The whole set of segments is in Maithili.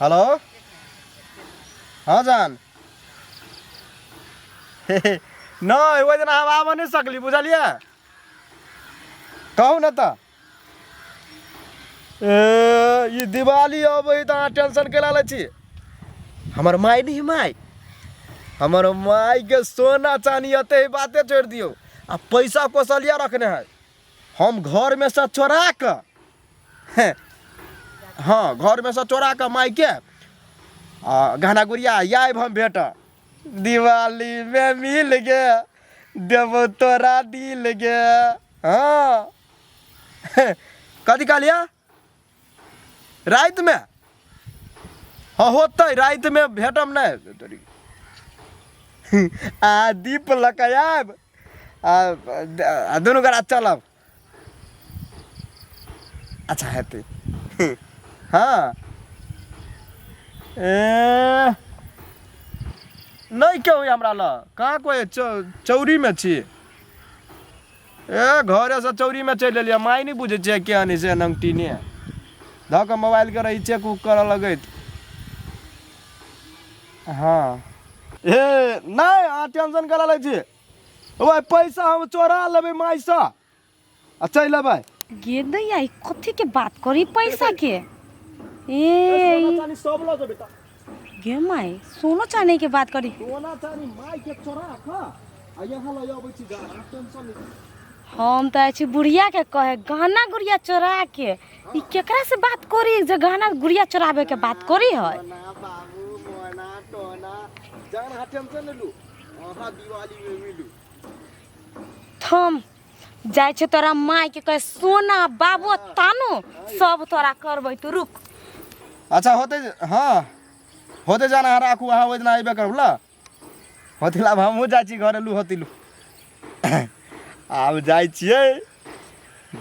हेलो हँ जान। नहि, ओहि दिना हम आबऽ नहि सकली, बुझलियै? कहू ने तऽ ए ई दिवाली अबै तऽ अहाँ टेंशन केला लै छी। हमर माय नहीं, माय हमर मायके सोना चानी एते ही बाते छोड़ि दियौ आ पैसा कोसलिया रखने है, हम घरमे सँ चोरा कऽ, हँ, घरमे सँ चोरा कऽ मायके आ गहना गुड़िया आबि हम भेट दिवालीमे मिल गे, देबो तोरा दिल गे। हँ, कथी कहलियै? रातिमे? हँ, होतै, रातिमे भेटम नहि आ दीप लऽ कऽ आयब आ दुनू गोरा चलब। अच्छा हेतै। हँ, ए नहि केओ हमरा लग कहाँ कोइ चौरीमे छी। ए घरेसँ चौरीमे चलि एलियै। माय नहि बुझै छियै केहन से नंगटीने धऽ कऽ मोबाइलके रहै चेक उक करऽ लगैत। हँ, हे नहि, अहाँ टेंशन करा लै छी। ओहि पैसा हम चोरा लेबै मायसँ आ चलि अबै। गे दैया, ई कथी के बात करी पैसा के? ए चानी सब लऽ जेबै तऽ। गे माय, सोनो चानी के बात करी? सोना चानी माय के चोरा कऽ आ यहाँ लऽ अबै छी। जा, टेंशन नहि। हम तऽ छी बुढ़िया के कहे गहना गुड़िया चोरा के। ई केकरा से बात करी जे गहना गुड़िया चोराबे के बात करी है? सोना बाबू मोना टोना जान, अहाँ टेंशन नहि लू, अहाँ दिवाली में मिलू। थम जाइ छै तोरा माय के कहे सोना बाबू तानो सब तोरा करबै, तू रुक। अच्छा होते, हाँ होते, जाना अहाँ राखू, अहाँ ओहि दिना अयबे करब ल होते। आब हमहूँ जाइ छी घरे। लू होती, लू, आब जाइ छियै।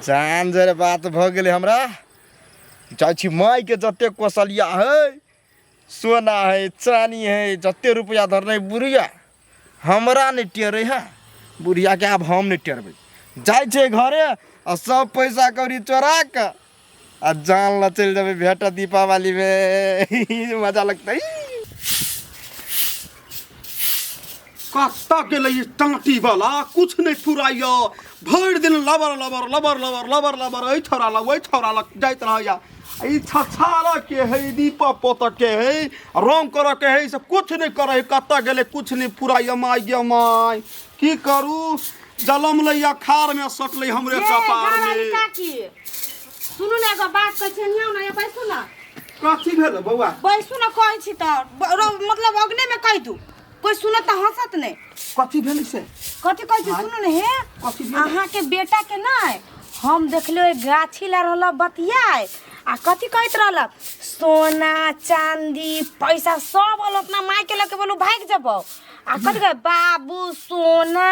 जान जरे बात भऽ गेलै हमरा। जाइ छी, मायके जते कौशलिया है, सोना है, चानी है, जते रुपया धरने बुढ़िया हमरा नहि टेरै है। बुढ़ियाके आब हम नहि टेरबै। जाइ छै घरे आ सब पैसा कौड़ी चोरा कऽ आ जान लऽ चलि जेबै भेट दीपावलीमे, मजा लगतै। कतऽ गेलै ई टाँटी वाला? कुछ नहि फुराइया, भरि दिन लबर लबर लबर लबर लबर लबर, एहि छौड़ा लग ओहि छौड़ा लग जाइत रहैया। आ ई छछारऽ के है, दीपक पोतऽ के है, रंग करऽ के है, ई सब कुछ नहि करै है। कतऽ गेलै? कुछ नहि फुराइया। माय गे माय, की करू? जलम लैया खार मे सटलै हमरे कपार मे। काकी, सुनू ने, एगो बात कहै छी, एनियाँ ने, बैसू ने। कथी भेल बौआ? बैसू ने, कहै छी तऽ मतलब अग्ने में कहि दू, कोई सुनत तऽ हंसत नहि। कथी भेल से? कथी कहै छी, सुनू ने। हे, कथी भेल? अहाँके बेटा के नहि हम देखलियै गाछी ला रहल बतियाए आ कथी कहैत रहल, सोना चांदी पैसा सब बोलो अपना माय के लके बोलू भागि जेबौ। आ कथी कहै, बाबू सोना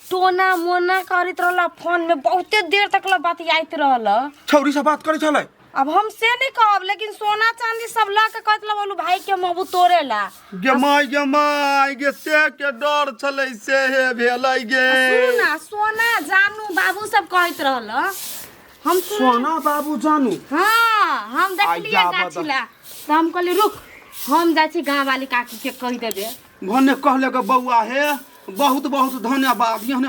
टोना मोना करैत रहल फोन में, बहुते देर तक ल बतियाइत रहल। छौरी से बात करै छलै? अब हम से नहीं कहब, लेकिन सोना चांदी सब ला के कहत ला बोलू भाई के मबू तोरे ला। गे माय गे माय गे, से के डर छलै से हे भेलै गे। सुनू ना, सोना जानू बाबू सब कहैत रहल हम सुन। सोना बाबू जानू? हाँ, हम देखलिए आइया गाछी ला तो हम कहली रुक, हम जाइ छी गाँव वाली काकी के कहि देबे। भने कहले के बौआ, हे बहुत बहुत धन्यवाद। एहने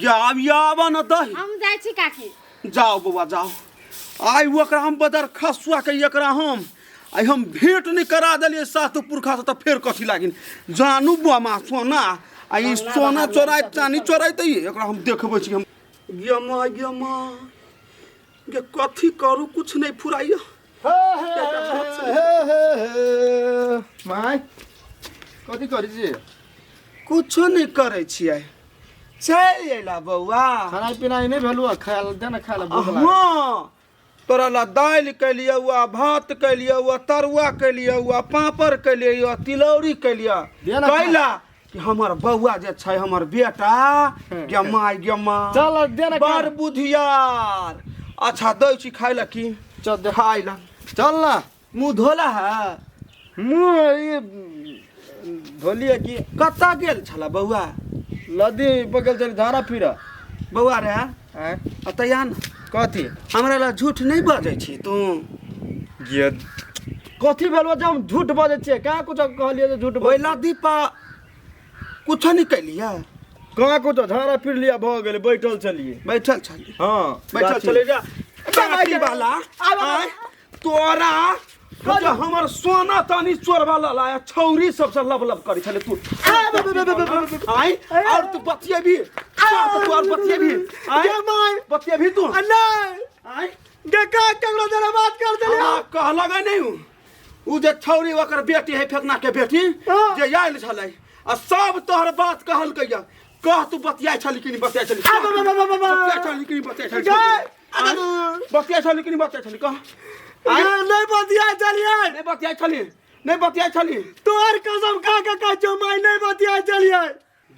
आब आब न दही। हम जाइ छी काकी। जाओ बौआ जाओ। आइ ओकरा हम बदर खसुआ के एकरा हम आइ हम भेंट नहीं करा देलियै सात पुरखा से तऽ फेर कथी लागिन जानू बमा सोना आ ई सोना चोराइ चानी चोराइते एकरा हम देखबै छी हम। गे माँ गे माँ गे, कथी करू? कुछ नहीं फुराइया। हे हे हे हे माय, कथी करै छी? कुछो नहीं करै छियै, चलि अयला बौआ। खाना पीना नहि भेलु? खाय लए दे ने, खाय लए भूख लागल। हँ, तोरा ला दालि केलियै हुआ, भात केलियै हुआ, तरुआ केलियै हुआ, पापड़ केलियै हुआ, तिलौरी केलियै। दे ना। कैला कि हमर बौआ जे छै, हमर बेटा, गे माय गे माँ, चल दे ना। बड़ बुधियार। अच्छा, दै छी खाय ला की? चल दे। खाय ला। चल ना। मुँह धोला है? मुँह ई धोलिए की। कतऽ गेल छला बौआ? नदी बगल चल धारा फिर। बौआ रे। आँय? अतऽ आ ने। कथी? हमरा ला झूठ नहि बजै छी तू? गे कथी भेलो जे हम झूठ बजै छियै? कहाँ कुछो कहलियै जे झूठ बजै? ओहि दीपा कुछो नहि कैलियै। कहाँ कुछो, झाड़ा फिर लिया भऽ गेलै, बैठल छलियै। बैठल छलियै? हँ, बैठल छलियै। जा टाटी वाला, आँय, तोरा जे हमर सोना तानी चोरबा लाया छौरी सबसे लब लब करै छलै तू, आँय, और तू बतियेबी? तू और बतियेबी? आँय, बतियेबी तू? नहीं। आँय, गे का केकरो जरा बात कर देलियै? हमरा कहलक नहि उ जे छौरी ओकर बेटी है, फेकना के बेटी। हाँ। जे आयल छलै आ सब तोहर बात कहलकै। कह, तू बतियाइ छली कि नहि बतियाइ छली? आ, बा, बा, बा, बा, बा। बतियाइ छली कि नहि बतियाइ छली? गे! आँय? बतियाइ छली कि नहि बतियाइ छली, कह। आँय? गे, नहीं बतिया चलिए। नहि बतियाइ छली? नहि बतियाइ छली? तोहर कसम खा के कहै छियौ माय, नहीं बतिया चलिए।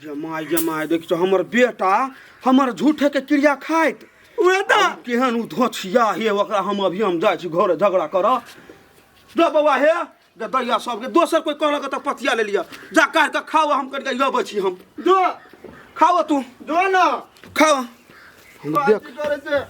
जमाइ जमाइ, देख हमर बेटा हमर झूठे के क्रिया खाइत उहे तऽ। आब केहन उ धोछिया हे ओकरा। हम अभी हम जाइ छी घर झगड़ा करऽ। जो बौआ, हे जे दैया सबके दोसर कोई कहलक तऽ पतिया ले लिअ, जा काटि कऽ खाओ, हम कनिका अबै छी हम। जो। खाओ तू। जो न। खाओ, हम देख। कथी करै छै?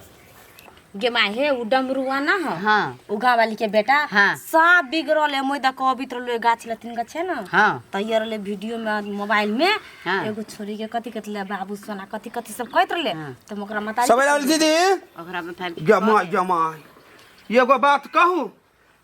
गे माय हे, उ डमरुआ ना हो? हाँ। उ गाँव वाली के बेटा। हाँ। सब बिगड़ल है। मोय द कहबित रहलो, गाछ लतिन का छै ना? हाँ। तैयार रहले वीडियो में, मोबाइल में। हाँ। एगो छोरी के कथी कथी ले बाबू सोना कथी कथी सब कहत रहले। हाँ। त ओकरा मतारी सब आयल दीदी। ओकरा में फाइल। जमाइ जमाइ, एगो बात कहू,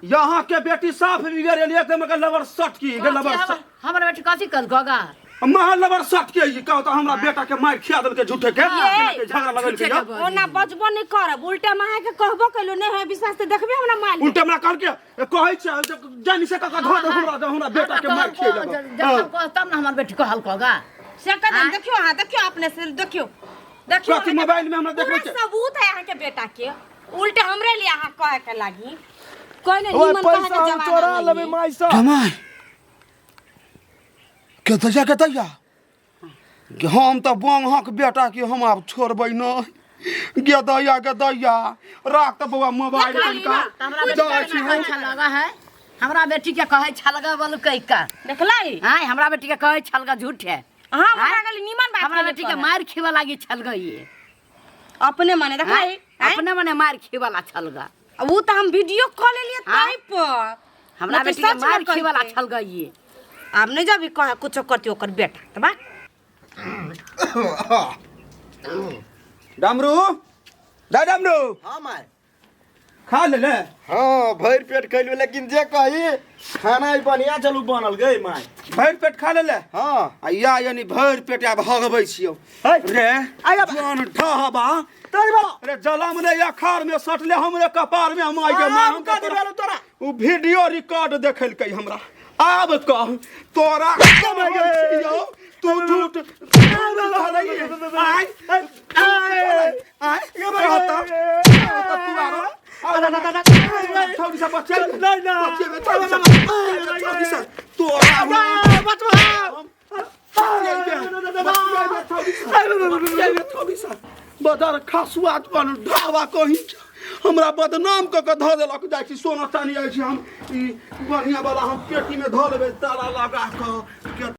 यहाँ के बेटी साफ बिगड़ गेल एकदम के लबर सट की गे लबर सट। हमर बेटी कथी कल गगा? महा लबर सट के ई कहू तऽ हमरा बेटा के मारि खिया देलकै झूठे के। ये। झगड़ा लगल झूठे के। के। ओना बजबो नहीं करब, उल्टा माहे के कहबो कइलो नहीं है विश्वास त देखबे हमरा माल। उल्टे हमरा कहलकै, कहै छै जे जानी से कका धो दे हमरा, जे हमरा बेटा के मारि खिया। जब कह तब ना हमर बेटी कहल कगा। से कह हाँ? देखियो, हां देखियो, अपने से देखियो, देखियो। कथी मोबाइल में हमरा देखबै पूरा छै? सबूत है अहाँ के बेटा के। उल्टे हमरे लिए अहाँ कहे के लागी कोई नहीं। ओए निमन कहे पैसा के हम जमाना चोरा नहीं लेबै है। माय से। कमाय के दैया, के दैया के हम तऽ बंगहक बेटा के हम आब छोड़बै नहि। गे दैया, गे दैया, राख तऽ बौआ मोबाइल कनिका। हमरा बेटी जाइ के छी कहै हम। छलगा है, हमरा बेटी के कहै छलगा बोलू कैका। देखलाई? आय, हमरा बेटी के कहै छलगा झूठ है। हाँ, आँय? हमरा गेली निमन बात हमरा केली बेटी के कहे। मार खिवा लागी छलगा ये। अपने माने देखलाई? आँय? अपने मने मार खिवाला छलगा। उ त हम वीडियो कॉल लेलिए आँय? ताई पर। हमरा नहीं तो बेटी के सच में मार खिवाला कहते। छलगा ये। आब नहीं जाबी कहे कुछो करती ओकर बेटा त बा। डमरू दा, डमरू। हाँ माय। खा ले ले। हाँ, भरि पेट खैलू, लेकिन जे कही खाना ही बढ़िया चलू बनल गई माय। भरि पेट खा ले ले। हाँ। आ या यानी भरि पेट आब हगबै छियौ। है। रे आइ आब। जान ढहबा। तोरी बाबा। रे जलम रे अखाड़ में सटले हमरे कपार में, हम आइ के मार। आब कथी भेलौ तोरा? उ वीडियो रिकॉर्ड देखेलकै हमरा। आब कह तोरा छियौ, तू झूठ आइ आइ कहता कहता तू आरो छौरी सब बच्चे नहीं ना। छौरी सब तोरा बदर खसुआ बन ढाबा कहीं हमरा बदनाम कऽ के धऽ देलक। जाइ छी, सोना चानी जाइ छी हम, ई बढ़िआँ वाला हम पेटीमे धऽ लेबै ताला लगा कऽ।